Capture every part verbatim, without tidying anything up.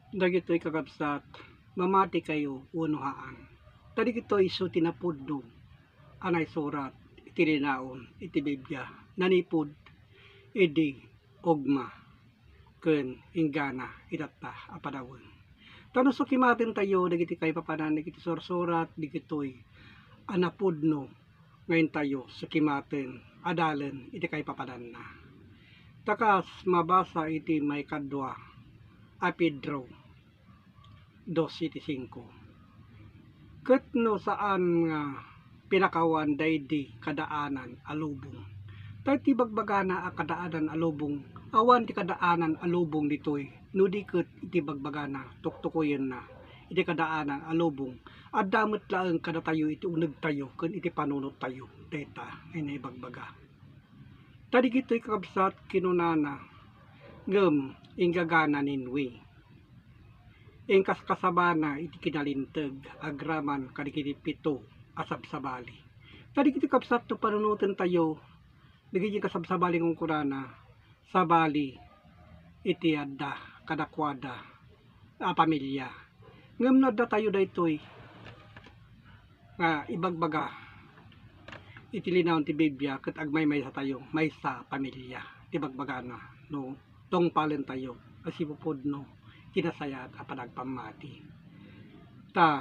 Dagitoy, kakabsat, mamati kayo wenno haan. Ta dagitoy isu ti napudno a naisurat iti linaon iti Biblia nanipud idi ugma ken inggana itatta a panawen. Ta no sukimaten tayo dagiti kaipapanan dagiti sursurat dagitoy a napudno nga intayo sukimaten adalen iti kaipapananna. Ta kas mabasa iti maikadua a Pedro dos siete cinco. Ket no saan nga pinakawan daydi kadaanan a lubong. Ta iti bagbagana a kadaanan a lubong, awan ti kadaanan a lubong ditoy, no di ket iti bagbagana, tuktukoyenna, iti kadaanan a lubong, adda met laeng kadatayo iti unegtayo ken iti panunottayo, dayta nga naibagbaga. Ta digitoy, kakabsat, kinunana, ngem inggagana ni Noe. Inkaskasabana iti kinalinteg agraman kadagiti pito a sabsabali. Ta digitoy, kabsat, no panunoten tayo, dagiti kasabsabali nga kunana, sabali iti adda kadakuada a pamilia. Ngem no adda tayo daytoy nga ibagbaga iti linaon ti Biblia ket agmaymaysa tayo, maysa a pamilia ti bagbagana no tungpalen tayo a sipupudno ti nasayaat a panagpammati. Ta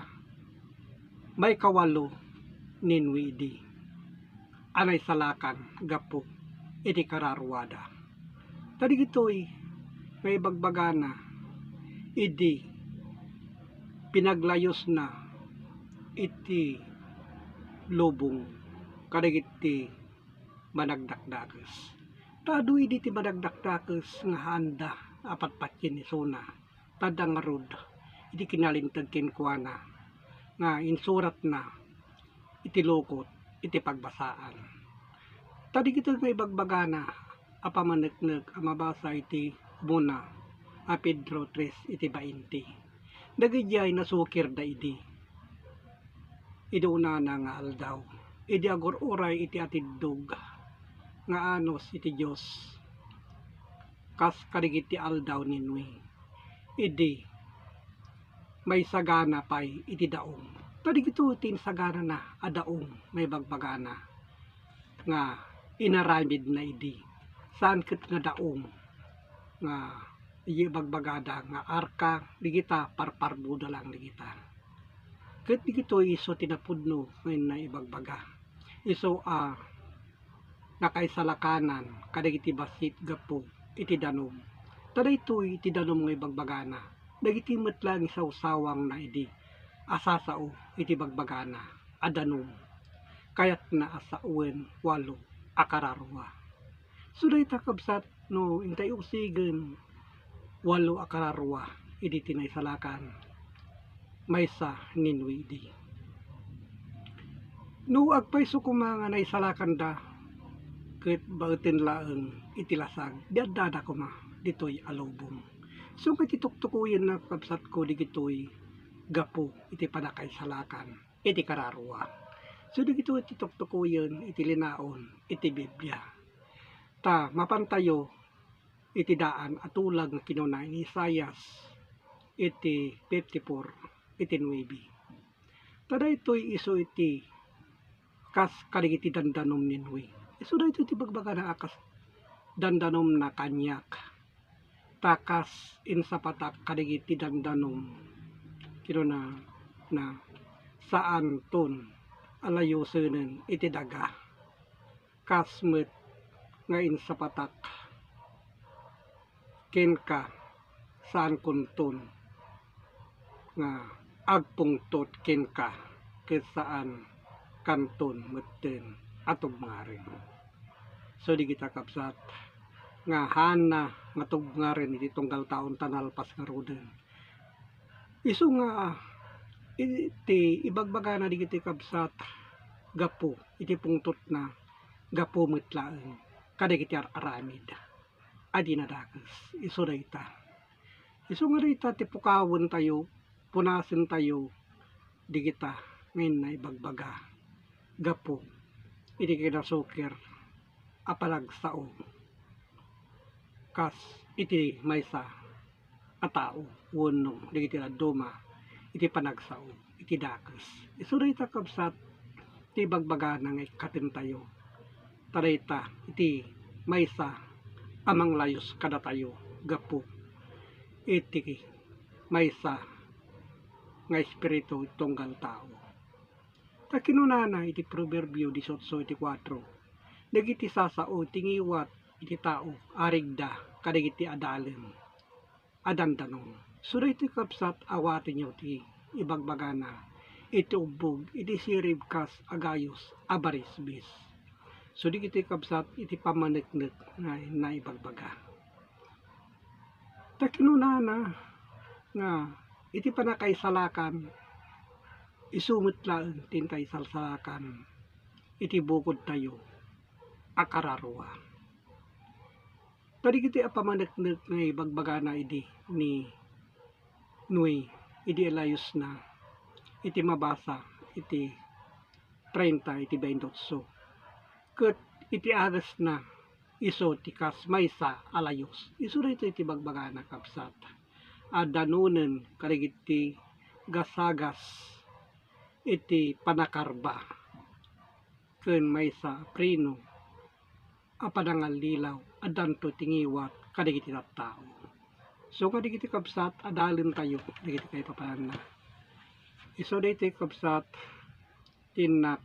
maikawalo ni Noe idi a naisalakan gapu iti kararuada. Ta digitoy nga ibagbagana idi pinaglayusna iti lubong kadagiti managdakdakes. Ta adu idi ti managdakdakes nga haanda a patpatien isuna, ta adda ngarud iti kinalinteg kenkuana nga insuratna iti lukot iti pagbasaan. Ta digitoy nga ibagbagana a pamaneknek a mabasa iti umuna a Pedro tres iti bainte. Dagidiay nasukirda idi, idi unana nga aldaw, idi agur-uray iti atiddog nga anus iti Dios, kas kadagiti aldaw ni Noe, idi maisagana pay iti daong. Ta digitoy ti insaganana a daong nga ibagbagana nga inaramidna idi. Saan ket nga daong nga ibagbagada nga arka, digita parparbuda lang digita. Ket digitoy isu ti napudno nga inna ibagbaga. Isu a nakaisalakanan kadagiti bassit gapu iti danum. Ta daytoy ti danum nga ibagbagana, dagiti met laeng sawsawangna idi a sasao iti bagbagana a danum, kayatna a sawen walo a kararua. So dayta, kabsat, no intay usigen, walo a kararua idi ti naisalakan maysa ni Noe idi. No agpayso koma nga naisalakanda, ket baeten laeng iti lasag, di addada koma ditoy a lubong. So, nga iti tuktukoyenna, kabsatko, digitoy gapu iti panakaisalakan iti kararua. So, digitoy ti tuktukoyen iti linaon iti Biblia. Ta mapantayo iti daan a tulag nga kinuna ni Isaias iti fifty-four iti nuebe. Ta daytoy isu iti kas kadagiti dandanum ni Noe. Isu daytoy ti bagbagana a kas dandanumna kaniak. Ta kas insapatak kadagiti dandanum, kinuna na, saanton a layusenen iti daga. Kas met nga insapatak kenka, saankonton nga agpungtot kenka, ket saankanton metten a tubngaren. So, digita, kabsat, nga haanna nga tubngaren iti tunggal taon ta nalpas ngaruden. Isu nga iti ibagbagana digiti, kabsat, gapu iti pungtotna, gapu met laeng kadagiti ar-aramid a di nadakes. Isu dayta. Isu nga dayta ti pukawentayo, punasentayo digita nga inna ibagbaga gapu iti kinasukir a panagsao kas iti maysa a tao wenno dagiti dadduma iti panagsao iti dakes. Isu dayta, kabsat, ti ibagbagana nga ikkatentayo. Ta dayta iti maysa a manglayus kadatayo gapu iti maysa nga espiritu tunggal tao. Ta kinunana iti Proverbio dieciocho iti kuatro, dagiti sasao ti ngiwat iti tao arigda kadagiti adalen a dandanon. So daytoy, kabsat, awatenyo ti ibagbagana iti ubbog iti sirib kas agayos a barisbis. So dagitoy, kabsat, iti pammaneknek nga naibagbaga. Ta kinunana nga iti pannakaisalakan, isu met laeng ti inta isalsalakan iti bukodtayo a kararua. Ta dagiti a pammaneknek nga ibagbagana idi ni Noe idi ilayusna iti mabasa iti treinta iti baintiotso. Ket iti agesna, isu ti kas maysa a layus. Isu daytoy ti ibagbagana, kabsat, a danonen kadagiti gasagas iti pannakarba ken maysa a preno a panangallilaw addanto ti ngiwat kadagiti tattao. So kadagiti, kabsat, adalentayo dagiti kaipapananna. Isu daytoy, kabsat, ti innak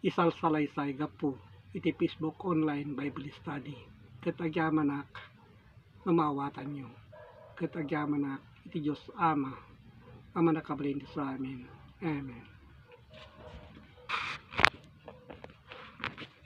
isalsalaysay gapu iti Facebook online Bible study. Ket agyamanak no maawatanyo. Ket agyamanak iti Dios Ama a Mannakabalin ti amin. Amen.